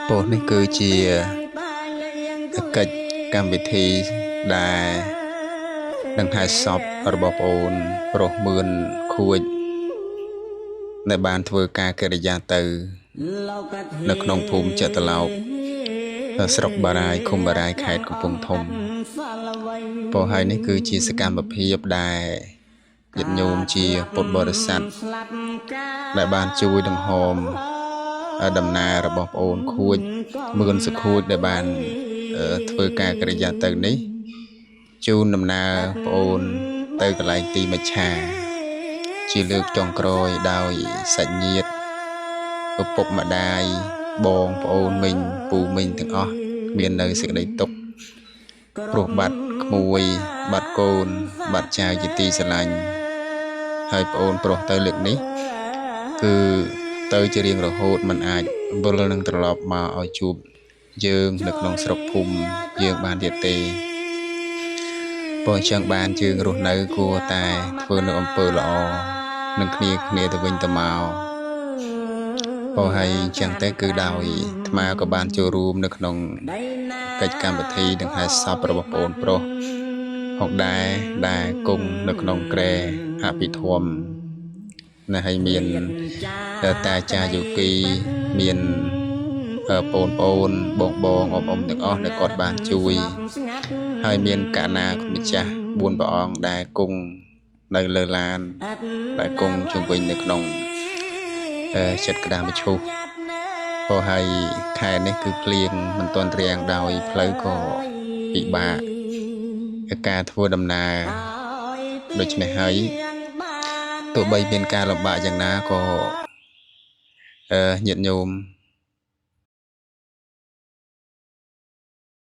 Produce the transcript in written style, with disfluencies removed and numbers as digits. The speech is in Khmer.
ពោះនេះគឺជាកិច្ចកម្មវិធីដែលនឹងហែសពរបស់ប្អូនប្រុសមឿនខួចដែលបានធ្វើការកិរិយាទៅនៅក្នុងភូមិចតុឡោកស្រុកបារាយឃុំបារាយខេត្តកំពង់ធំពោហើយនេះគឺជាសកម្មភាពដែលញាតិញោមជាពុទ្ធបរិស័ទដែលបានជួយដង្ហមដំណើររបស់ប្អូនខួចមឿនសុខួចដែលបានធ្វើការកិរិយាទៅនេះជូនដំណើរប្អូនទៅកន្លែងទីមច្ឆាជាលើកចុងក្រោយដោយសាច់ញាតិឪពុកម្ដាយបងប្អូនមីងពូមីងទាំងអស់មាននៅសេចក្តីទុក្ខព្រោះបាត់ក្មួយបាត់កូនបាត់ចៅជាទីស្រឡាញ់ហើយប្អូនប្រុសទៅលើកនេះគឺទៅជារៀងរហូតមិនអាចវិលនឹងត្រឡប់មកឲ្យជួបយើងនៅក្នុងស្រុកភូមិយើងបានទៀតទេព្រោះអញ្ចឹងបានយើងរស់នៅគួរតែធ្វើនៅអំពើល្អនឹងគ្នាគ្នាទៅវិញទៅមកព្រោះហើយអញ្ចឹងទៅគឺដោយអាត្មាក៏បានចូលរួមនៅក្នុងកិច្ចកម្មវិធីដង្ហែសពរបស់ប្អូនប្រុសផងដែរដែលគង់នៅក្នុងក្រែអភិធម្មណាហើយមានតាចាយោគីមានបងប្អូនបងបងអ៊ំអ៊ំទាំងអស់ដែលគាត់បានជួយហើយមានកណាម្ចាស់4ព្រះអង្គដែលគង់នៅលើឡានដែលគង់ជុំវិញនៅក្នុងចិត្តក្តារមឈូសព្រោះហើយខែនេះគឺភ្លៀងមិនទាន់រាំងដោយផ្លូវក៏ពិបាកការធ្វើដំណើរដូច្នេះហើយទោះបីមានការលំបាកយ៉ាងណាក៏ញាតិញោម